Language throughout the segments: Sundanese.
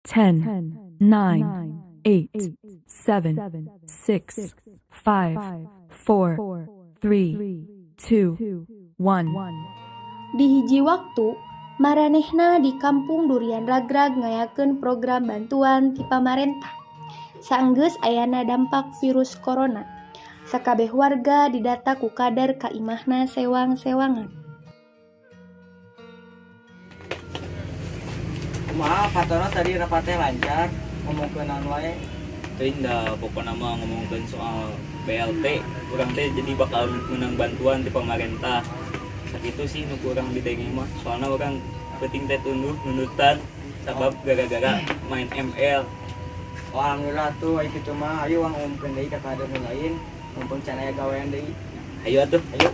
10, 9, 8, 7, 6, 5, 4, 3, 2, 1. Di hiji waktu, maranehna di kampung Durian Ragrag ngayakeun program bantuan ti pamarentah. Saenggeus ayana dampak virus corona, sakabeh warga didata ku kader ka imahna sewang-sewangan. Kumaha Pak Tono, tadi rapatnya lancar? Ngomongkeun naon wae? Teuing da, pokokna mah ngomongkeun soal BLT. Urang teh jadi bakal menang bantuan di pemerintah. Sakitu sih nu kurang didenge mah, soalnya urang penting teh tunduh nundutan sabab gara-gara main ML. Oh, alhamdulillah tuh aya kitu mah. Ayo urang ngomongkeun deui ka kader nu lain, mumpung can aya gawean deui. Ayo atuh. Ayo.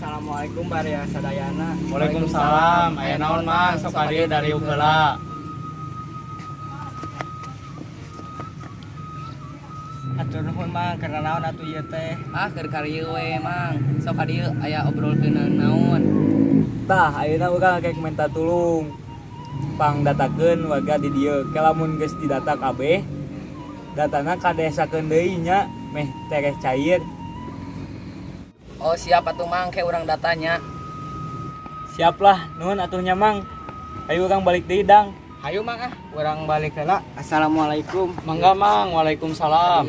Assalamualaikum, baraya sadayana. Waalaikumsalam. Aya naon, Mang? Sok ka dieu, dariuk heula. Hatur nuhun, Mang. Karena naon atuh ieu teh? Ah, keur karieu we, Mang. Sok ka dieu, aya obrolkeun naon? Tah, ayeuna urang kayak minta tulung pangdatakeun warga di dieu. Ke lamun geus didata kabeh, datana kadesakeun deui nya, meh tereh cair. Oh, siap atuh, Mang, ke urang datanya. Siap lah, nuhun atuh nya, Mang. Ayo urang balik deui, Dang. Hayu, Mang, ah, urang balik heula. Assalamualaikum. Mangga, Mang. Waalaikumsalam.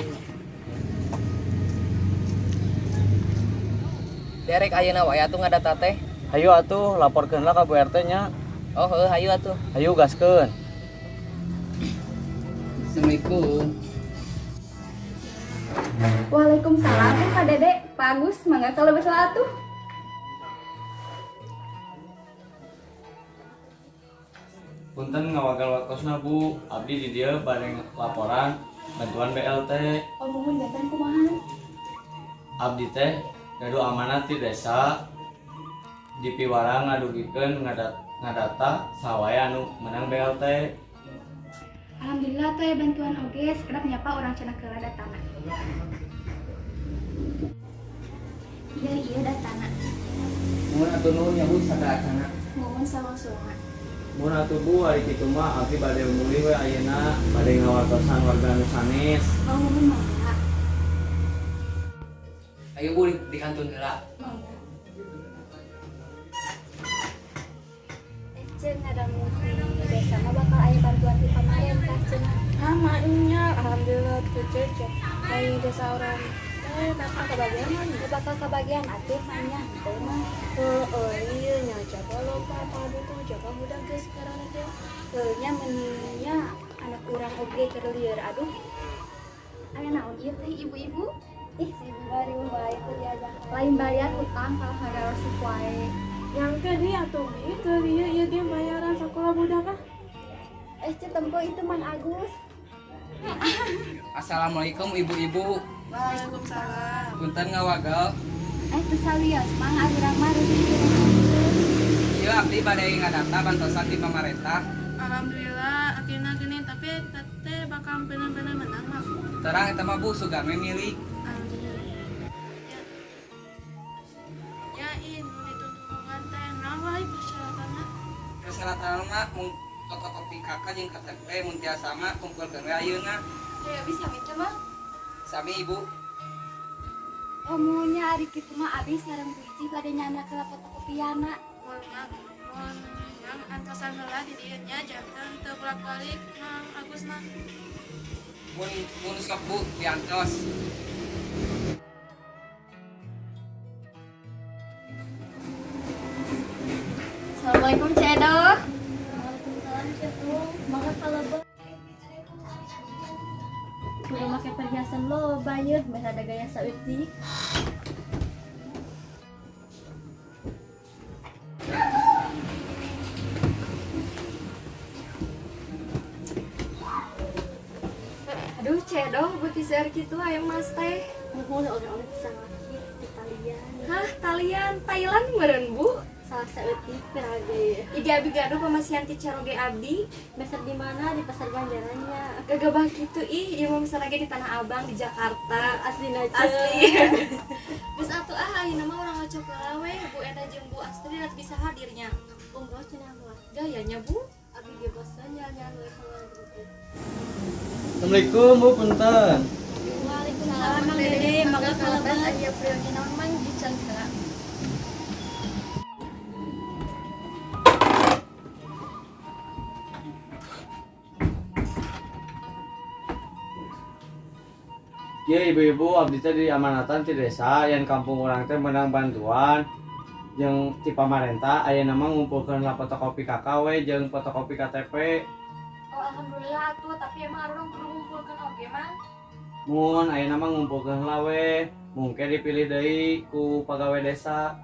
Derek ayeuna wae atuh ngadata teh. Hayu atuh, laporkeun lah ka Bu RT nya. Oh heuh, hayu atuh. Hayu, gaskeun. Assalamualaikum. Waalaikumsalam, Pak Dede, Pak Agus, mangga kalebet lah atuh. Punten ngawagel waktosna, Bu. Abdi di dieu bade laporan bantuan BLT. Oh, muhun, janten kumaha? Abdi teh gaduh amanat ti desa, dipiwarang ngadugikeun ngadata saha wae anu menang BLT. Alhamdulillah tuh ya bantuan oge, sekedap nyapa urang cenah heula datana. Iya, datana. Nuhun atuh, nuhun ya, Bu, sadayana. Muhun, sama-sama. Mun atuh, Bu, ari kitu mah abdi bade mulih we ayeuna, bade ngawartosan warga anu sanes. Oh, muhun, mangga. Ayo, Bu, di kantun heula. Mangga. Eh, Cen, ngadangu di desa mah bakal aya bantuan ti pamarentah cenah. Ah, maknya alhamdulillah tuh, Cece. Ai desa urang teh bakal kebagian mah. Ya, bakal kebagian atuh mah, henteu mah. Heeh, iya nya, coba loba padu tuh, coba budak geus sekarang teh. Heuh nya, meninya anak urang oge keur lieur, aduh. Aya naon ieu teh, ibu-ibu? Ih, si ibu bari wae teh diajak. Lain bayar hutang kalau harga wae. Yang ke dia tuh, itu dia, iya, dia bayaran sekolah budak ah. Eh, Ceu, tempo itu Mang Agus. Assalamualaikum, ibu-ibu. Waalaikumsalam. Punten ngawagel. Eh, teu salios, Mang, ari urang mah reusi. Ieu abdi bade ngadata bantosan ti pamarentah. Alhamdulillah, akhirnya gini, tapi teteh bakal bener-bener menang, Mak? Terang eta mah, Bu, sugan we milik. Alhamdulillah. Ya, ya ini ditutupkan teh, naon wae persyaratanna? Persyaratan mah mung fotokopi KK jeung KTP, mun tiasa mah kumpulkeun we ayeuna. Ya bisa minta mah. Sami, Ibu. Oh, maunya ari kitu mah abi sareng Bu Ici bade nyandak heula fotokopiana. Mun Mang, mun Mang antosan heula di dieu nya, janten teu bolak-balik Mang Agus mah. Mun mun sok, Bu, diantos. Assalamualaikum, Cedo. Waalaikumsalam, Cedo. Mangga kalebet. Udah make perhiasan loba yeuh, meh ada gaya saeutik. Aduh, Cedo, beuki seueur kitu hayang mas teh. Muhun, oleh-oleh pisan laki di talian. Hah, talian Thailand meureun, Bu? Salah saeutik viral ge. Ide abi gaduh pamasihan ti caroge abdi. Meser di mana? Di pasar Banjarannya. Gagabah kitu ih, ieu mah meser lagi di Tanah Abang di Jakarta. Asli na. Asli. Geus atuh ah, ayeuna mah urang ngocok heula we, Bu Enda jeung Bu Astri rat bisa hadirnya. Umroh cenah mah. Gayanya, Bu. Abi ge bosen jalan-jalan we sama gitu. Assalamualaikum, Bu, punten. Waalaikumsalam, Mang Dede, mangga kalebet. Aya priyogi naon, Mang, dican heula. Ya, ibu-ibu, abdi teh diamanatan ti desa yang kampung urang teh menang bantuan yang ti pamarentah. Ayeuna mah ngumpulkeun lah fotokopi KK we jeung fotokopi KTP. Oh, alhamdulillah atuh, tapi emang urang kudu ngumpulkeun oge, Mang? Mun ayeuna mah ngumpulkeun lah we, mungkin dipilih deui ku pegawai desa.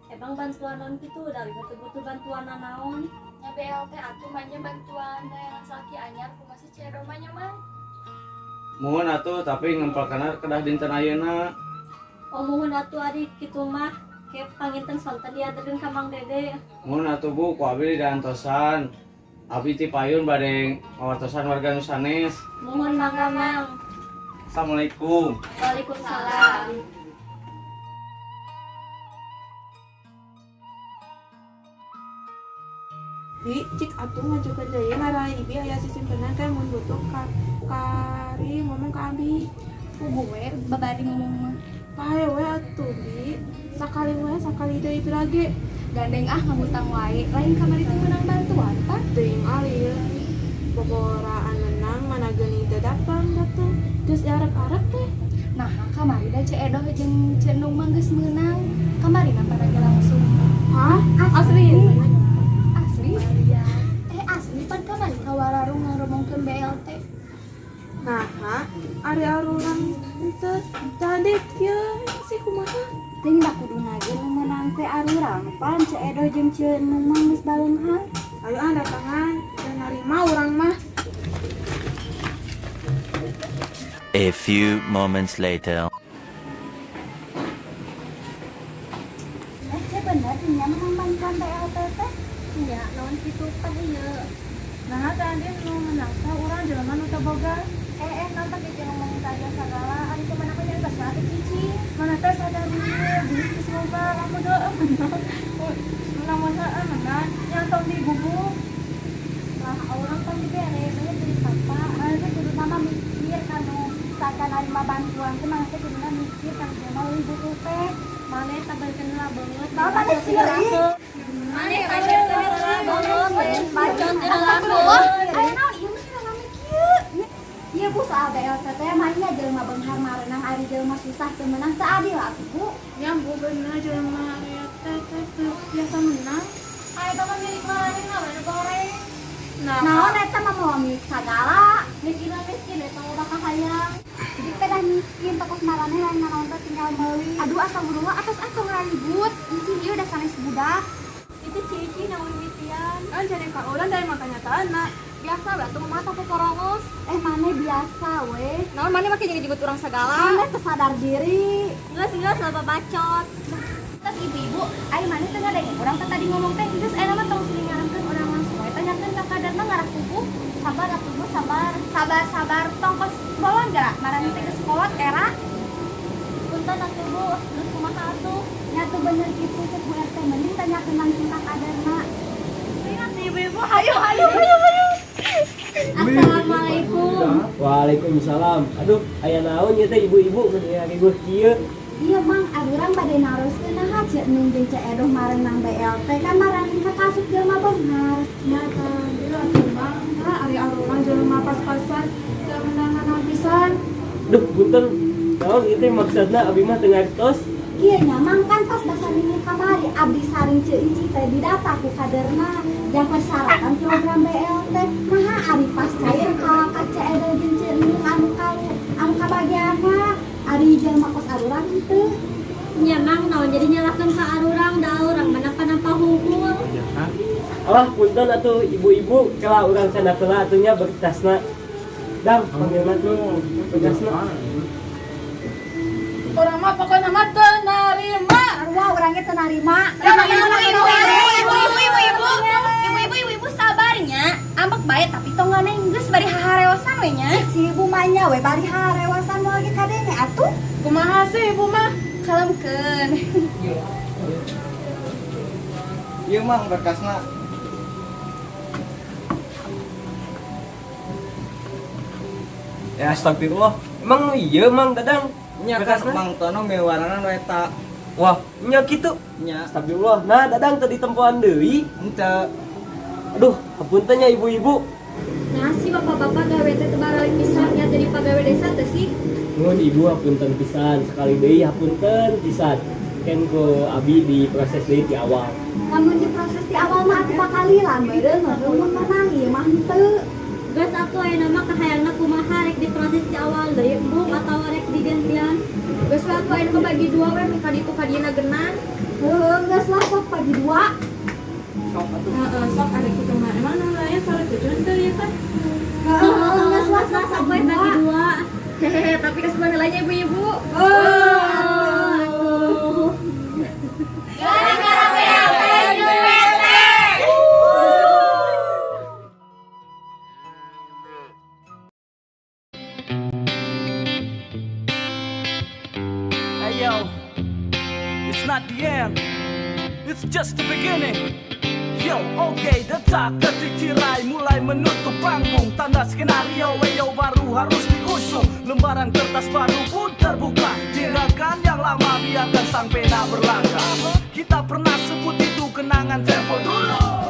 Emang bantuan naon kitu? Da abi teh butuh bantuan naon? Nya BLT atuh mah, bantuan layanan salaki anyar, kumaha sih Ceu Edo mah nya, Mang? Mun atuh, tapi ngempelkeunna kedah dinten ayeuna. Oh, muhun atuh, ari kitu mah ke panginten sonten dianterkeun ka Mang Dede. Mun atuh, Bu, ku abdi diantosan. Abdi ti payun bade ngawartosan warga nu sanes. Muhun, mangga, Mang. Assalamualaikum. Waalaikumsalam. Bi, cik atuh ngajukeun deui ngaran Ibi, aya sisimpenan kan, mun butuh ka kari ngomong ka abi. Puguh we babari ngomong mah. Pae we atuh, Bi. Sakali we, sakali deui pirage. Gandeng ah, ngahutang wae. Lain kamari teh menang bantuan, Pak. Teuing alir. Boboraan menang mana geuning teu datang datang. Geus diarep-arep teh. Nah, kamari da Ceu Edo jeung Ceu Nung mah geus meunang. Kamari na pada langsung. Hah? Asli? Asli? Eh, asli pan kamari ka wararung ngaromongkeun BLT. Nah, ari arurang teu tadi kieu sih kumaha? Ting da kuduna ge nu meunang teh arurang pan, Ceu Edo jeung Ceu Nung mah geus baleunghar. Ayo ah, datangan dan narima urang mah. A few moments later. Eh, Ceu, bener nya menang bantuan BLT teh? Nya naon kitu teh ieu? Nah, tadi nu menang teh urang jelema nu teu boga. Eh eh, naon teh ngomong saja sagala, ari teh mana yang geus atuh cicing. Mana teh sadar ieu duit geus loba, aku doa menang. Menang masa menang yang tong digubuk. Lah, urang tong dibere, saya jadi papa. Mana teh kuduna mah mikir kanu sakan narima bantuan teh, mana teh kuduna mikir kanu jelema leuwih butuh teh. Maneh tabarkeun lah beungeut. Naon maneh sieun? Maneh tabarkeun lah beungeut. Bacot heula. Aya naon ieu mah rame kieu? Iya, Bu, soal BLT teh mah nya jelema beunghar marenang, ari jelema susah teu meunang, teu adil atuh, Bu. Ya, Bu, bener jelema aya teh teh teu biasa menang. Aya teh mah milik maranehna we nu goreng. Nah, Naon eta mah moal milik sagala. Miskin mah miskin eta loba kahayang. Jadi pedah miskin tokos maraneh lain nanaon teh tinggal meuli. Aduh, astagfirullah, atos atuh ribut. Ieu ieu udah sanes budak. Itu cici naon mitian. Kan jadi ka urang dari mata nyatana. Biasa we atuh mah tong poporongos. Eh, maneh biasa we. Naon maneh make jeung urang sagala. Maneh teu sadar diri. Geus geus loba bacot. Terus ibu-ibu, ayo maneh teh ngadenge urang teh tadi ngomong teh, geus ayeuna mah tong silih ngarankeun, urang langsung we tanyakeun ka kaderna ngarah puguh. Sabar atuh, Bu, sabar. Sabar sabar, tong kos bolon gerak, maraneh teh geus kolot era. Punten atuh, Bu, geus kumaha atuh? Nya tuh bener kitu cek Bu RT, mending tanyakeun langsung ka kaderna. Ingat ibu-ibu, hayu hayu hayu hayu. Assalamualaikum. Waalaikumsalam. Aduh, aya naon ieu teh ibu-ibu meni riweuh kieu? Iya, Mang, arurang bade naroskeun naha Ceu Nung jeung Ceu Edoh marenang BLT, kan maraneh kasup jelema beunghar. Ya tadi atuh, Bang. Nah, ari arurang jelema pas-pasan teu menang nanaon pisan. Duh, punten. Naon ieu teh maksudna, abi mah teu ngartos. Kieu nya, Mang, kan pas basa minggu kamari abdi saring Ceu Ici teh didata ku kaderna yang persyaratan program BLT. Naha ari pas cair ka Ceu Edoh jeung Ceu Nung anu kalu anu kabagianna, ari jelema kos arurang henteu. Nya Mang, naon jadi nyalahkeun ka arurang, da urang mah nampa-nampa hungkul. Alah, punten atuh ibu-ibu, kela urang candak heula atuh nya berkasna. Dang, panggilna tuh berkasna. Urang mah pokokna mah teu narima. Sarua urang ge teu narima. Ibu, ibu, ibu, ibu, ibu, ibu, ibu, ibu, ibu, ibu, ibu, sabarnya. Ambek bae tapi tong nganeng geus bari hahareosan we nya. Si ibu mah nya we bari harewasan moal ge kadenge atuh. Kumaha sih ibu mah? Kalemkeun. Ieu Mang berkasna. Ya astagfirullah. Emang nu ieu Mang Dadang? Nya kan Berkasna? Mang Tono mewaranan we eta. Wah, nya kitu. Nya. Astagfirullah. Nah, Dadang tadi tempoan deui. Henteu. Aduh, hapunten nya ibu-ibu. Nah, si bapak-bapak gawe teh teu baralik pisan nya jadi pagawe desa teh sih. Nuhun ibu, hapunten pisan, sekali deui hapunten pisan. Ken ku abi diproses deui di awal. Lamun diproses di awal mah atuh bakal lila meureun mun menang ieu mah henteu. Geus atuh, ayeuna mah kahayangna kumaha, rek diproses di awal deui embung atawa rek digantian? Geus we atuh, ayeuna mah bagi dua we ka ditu ka dieuna geunang. Heuh, geus lah, sok bagi dua. Sok atuh. Heeh, sok ada kitu mah. Emang nu lain salah tujuan teu ieu teh? Heuh, geus lah, sok Sok we bagi dua. Hehehe, tapi geus heula nya ibu-ibu. Atuh. Gara-gara BLT nyupete. Hey yo, it's not the end, it's just the beginning. Yo, oke, detak detik tirai mulai menutup panggung. Tanda skenario, eyo baru harus diusung. Lembaran kertas baru pun terbuka. Tinggalkan yang lama, biarkan sang pena berlaga. Kita pernah sebut itu kenangan tempo dulu.